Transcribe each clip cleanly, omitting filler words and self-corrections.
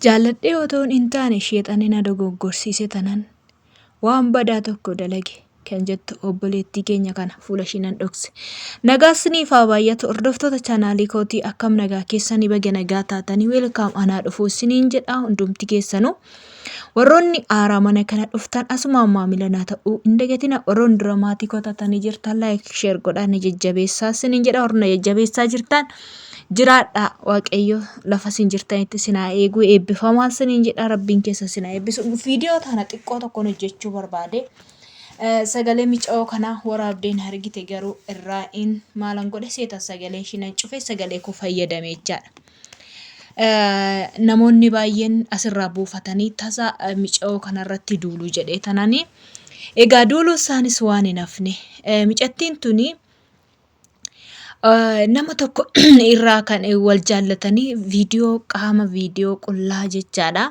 Jaalladhee otoon hin taane sheexanni na dogoggorsiise tanan waan badaa tokko dalage kan jettu obboleettii keenya kana fuula ishii nan dhokse. Nagaa siniif haa baay'atu hordoftoota chaanaalii kootii akkam nagaa keessanii baga nagaa taatanii weelkaam anaa dhufuu isiniin jedha hundumti keessanuu. Warroonni haaraa mana kana dhuftan asumaan maamila naa ta'uu hin dagatina. Warroonni dura maatii koo taatanii jirtan like share godhaa na jajjabeessaa isiniin jedha. Warri na jajjabeessaa jirtan jiraadhaa Waaqayyo lafa isin jirtanitti isin haa eegu eebbifamaa isiniin jedha. Rabbiin keessa isin haa eebbisu. Viidiyoo tana xiqqoo tokkoon hojjechuu barbaade. Sagalee micayoo kanaa waraabdeen argite garuu irraa in maalan godhe seetan sagalee ishii nan cufe sagalee koo fayyadame jechaadha. Namoonni baay'een asirraa buufatanii tasa micayoo kanarratti duulu jedhee tanani. Egaa duuluu isaanis waan hin hafne. Micattiin tuni nama tokko irraa kan wal jaallatanii viidiyoo qaama viidiyoo qullaa jechaadha.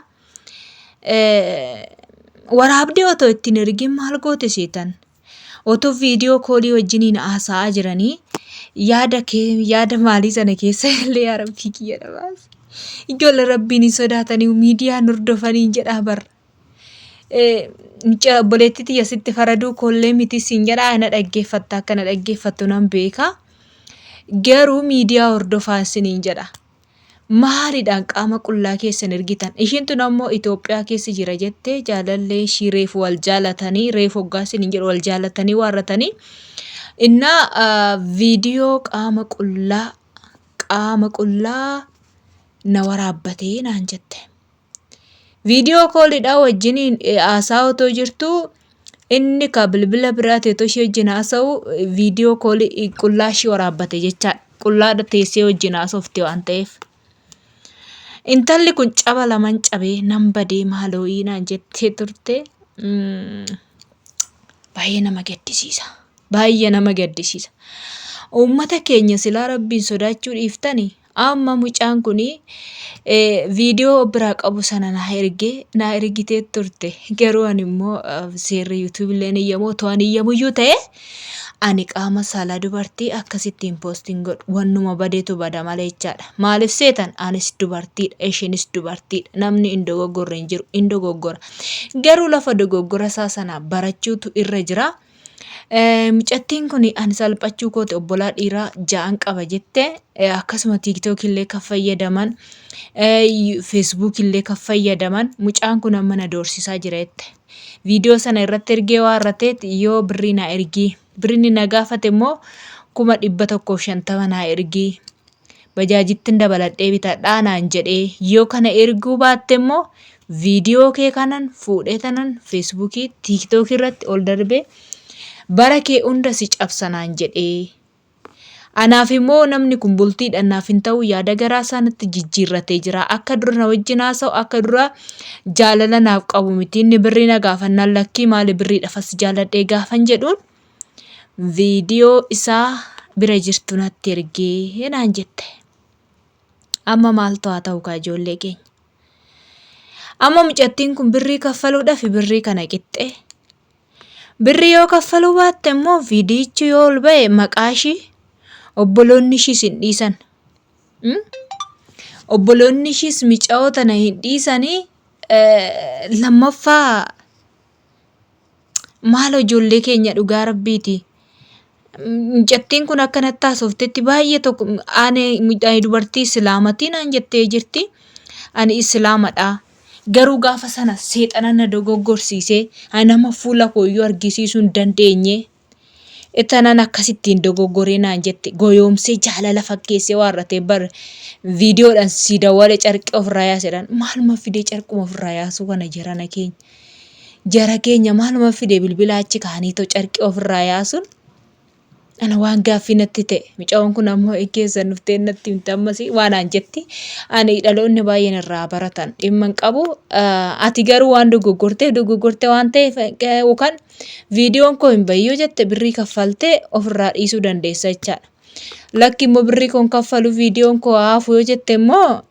Waraabdee otoo ittiin ergin maal goote seetan? Otoo viidiyoo koolii wajjiniin haasa'aa jiranii yaada kee yaada maalii sana keessa illee yaa rabbii kiyya na baasi. Ijoollee rabbiin hin sodaatanii miidiyaan hordofanii jedhaa barra. Mucaa obboleettii tiyya sitti faraduu koollee miti siin jedhaa na dhaggeeffatta akka na dhaggeeffattu nan beeka. Garuu miidiyaa hordofaa isiniin jedha. Maalidhaan qaama qullaa keessan ergitan? Ishiin tun ammoo Itoophiyaa keessa jira jette jaalallee ishii reefu wal jaalatanii reefu hoggaa isiniin jedhu wal jaalatanii waarratanii innaa viidiyoo qaama qullaa qaama qullaa na waraabbatee naan jette. Viidiyoo koolidhaa wajjiniin haasaa otoo jirtuu inni ka bilbila biraa ta'e otoo ishee wajjin haasa'u viidiyoo koolii qullaa ishii waraabbate jechaadha. Qullaadha teessee wajjin haasofti waan ta'eef. Intalli kun caba laman cabee nan badee maaloo'ii naan jettee turte. Baay'ee nama gaddisiisa. Baay'ee nama gaddisiisa. Uummata keenya silaa rabbiin sodaachuu dhiiftani Amma mucaan kun viidiyoo biraa qabu sana naa ergee naa ergitee turte. Garuu ani immoo seerri YouTube illee hin iyyamu otoo ani iyyamuyyuu ta'e ani qaama saalaa dubartii akkasittiin poostiin godhu wannuma badeetu bada malee jechaadha. Maaliif seetan anis dubartiidha ishinis dubartiidha namni hin dogoggorre hin jiru hin dogoggora. Garuu lafa dogoggora isaa sana barachuutu irra jira. Mucattiin kun ani salphachuu kooti obbolaa dhiiraa ja'an qaba jette akkasuma tiiktookii illee kan fayyadaman feesbuukii illee kan fayyadaman mucaan kun amma na doorsisaa jira jette. Viidiyoo sana irratti ergee waan irrateet yoo birrii naa ergii birriin inni na gaafate immoo 150,000 naa ergii bajaajittin dabaladhee bitadhaa naan jedhee yoo kana erguu baatte immoo viidiyoo kee kanan fuudhee tanan feesbuukii tiiktookii irratti ol darbee bara kee hunda si cabsa naan jedhee. Anaaf immoo namni kun bultiidhaan naaf hin ta'u yaada garaa isaa natti jijjiirratee jira. Akka dura na wajjin haasa'u akka dura jaalala naaf qabu miti. Inni birrii na gaafannaan lakkii maali birriidhaaf as jaaladhee gaafan jedhuun viidiyoo isaa bira jirtu natti ergee naan jette. Amma maaltu haa ta'u kaa ijoollee keenya. Amma mucattiin kun birrii kaffaluudhaaf birrii kana qixxee. Birrii yoo kaffaluu baatte immoo viidiyichi yoo ol ba'e maqaa ishii obboloonni ishiis hin dhiisan. Obboloonni ishiis micayoo tana hin dhiisanii lammaffaa Maaloo ijoollee keenya dhugaa rabbiiti. Mucattiin kun akka natti haasoftetti baay'ee tokko ani dubartii islaamatii naan jettee jirti. Ani islaamadha. Garuu gaafa sana seexana na dogoggorsiisee ani nama fuula koo iyyuu argisiisuu hin dandeenye. Itanan akkasittiin dogoggoree naan jette goyoomsee jaalala fakkeessee waarratee bar viidiyoodhaan si dawwale carqii ofirraa yaasedhaan maaluma fidee carquma ofirraa yaasuu kana jarana keenya. Jara keenya maaluma fide bilbila achi kaa'anii carqii ofirraa yaasuun ana waan gaaffii natti ta'e. Mucayoon kun ammoo keessan dhuftee natti himte ammas waan naan jetti. Ani dhaloonni baay'een irraa baratan dhimma hin qabu. Ati garuu waan dogoggorteef dogoggorte waan ta'eef yookaan viidiyoon koo hin bahin yoo jette birrii kaffaltee ofirraa dhiisuu dandeessa jechaadha. Lakki immoo birrii koon kaffalu viidiyoon koo haa hafu yoo jette immoo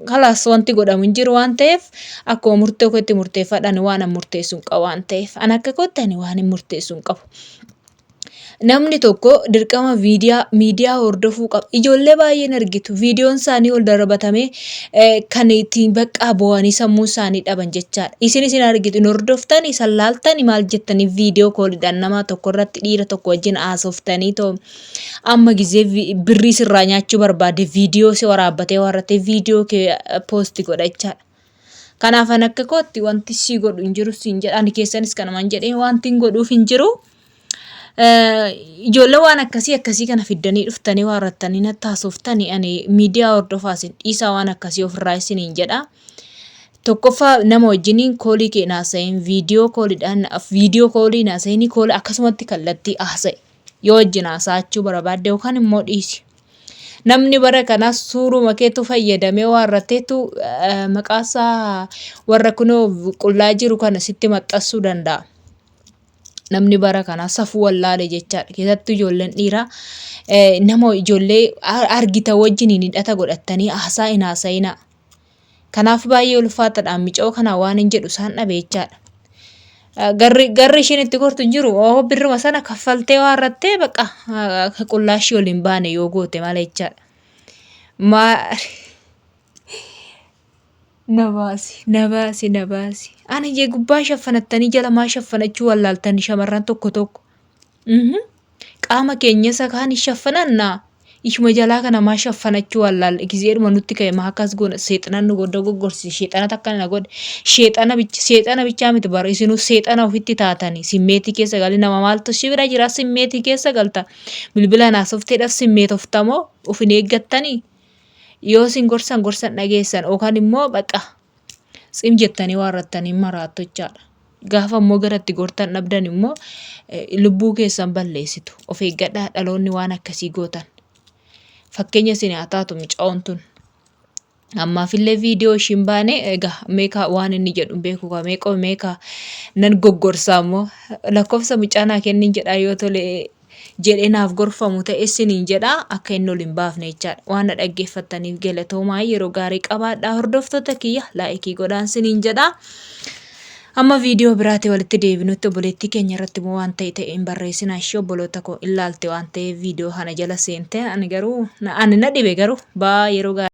kalaas wanti godhamu hin jiru waan ta'eef akkuma murtee kootti murteeffadha ani waan an murteessu hin qabu waan ta'eef an akka kootti ani waan hin murteessu hin qabu. Namni tokko dirqama viidiyaa miidiyaa hordofuu qaba. Ijoollee baay'een argitu viidiyoon isaanii ol darbatamee kan ittiin baqqaa boo'anii sammuu isaanii dhaban jechaadha. Isin isin argitu hin hordoftani isan laaltani maal jettanii viidiyoo kooliidhaan nama tokko irratti dhiira tokko wajjin haasoftanii too amma gizee birrii sirraa nyaachuu barbaade viidiyoo si waraabbatee warratee viidiyoo kee poosti godha jechaadha. Kanaaf an akka kootti wanti si godhu hin jiru siin jedha. Ani keessanis kanumaan jedhee wanti hin godhuuf hin jiru. Ijoollee waan akkasii akkasii kana fiddanii dhuftanii waarrattanii natti haasoftanii ani miidiyaa hordofaa isin dhiisaa waan akkasii ofirraa isiniin jedha. Tokkoffaa nama wajjiniin koolii kee hin haasa'iin viidiyoo kooliidhaan viidiyoo koolii hin haasa'iin koolii akkasumatti kallattii haasa'i. Yoo wajjin haasa'achuu barbaadde yookaan immoo dhiisi. Namni bara kanaa suuruma keetu fayyadamee waarrateetu maqaasaa warra kunoo qullaa jiru kana sitti maxxansuu danda'a. Namni bara kanaa safuu wallaale jechaadha. Keessattuu ijoolleen dhiiraa nama ijoollee argita wajjiniin hidhata godhattanii haasaa hin haasa'inaa. Kanaaf baay'ee ulfaataadha micoo kana waan hin jedhu isaan dhabe jechaadha. Garri garri ishiin itti gortu hin jiru. Oo birruma sana kaffaltee waarrattee baqa qullaa ishii ol hin baane yoo goote malee jechaadha. Maa na baasi na baasi na baasi. Ani jee gubbaa shaffanattanii jala maa shaffanachuu wallaaltanii shamarran tokko tokko. Qaama keenya isa kaan hin shaffanannaa? Ishuma jalaa kana maa shaffanachuu wallaalle? Gizeedhuma nutti ka'e maa akkas goona? Seexanan nu dogoggorsiise. Sheexana takka na godhe. Sheexana bicha seexana bichaa miti bara isinuu seexana ofitti taatanii simmeetii keessa galii nama maaltu si bira jira simmeetii keessa galta. Bilbilaan haasofteedhaaf simmeetoftamoo of hin eeggattanii? Yoo isin gorsan gorsan dhageessan yookaan immoo baqa tsim jettanii waarrattanii maraattu jechaadha. Gaafa immoo gara itti gortan dhabdan immoo lubbuu keessan balleessitu. Of eeggadhaa dhaloonni waan akkasii gootan. Fakkeenya isin haa taatu mucaa'oon tun. Ammaafillee viidiyoo ishiin baane egaa meeqa waan inni jedhu hin beeku kaa meeqa meeqa nan goggorsaa immoo lakkoofsa mucaa naa kennin jedhaa yoo tole jedhee naaf gorfamu ta'e isiniin jedha akka inni ol hin baafne jechaadha. Waan na dhaggeeffattaniif galatoomaa yeroo gaarii qabaadhaa hordoftoota kiyya laayikii godhaan isiniin jedha. Amma viidiyoo biraati walitti deebinutti obboleettii keenya irratti immoo waan ta'e ta'e hin barreessinaa ishee obboloota koo ilaalte waan ta'eef viidiyoo kana jala seente ani garuu ani na dhibe garuu baa yeroo gaarii.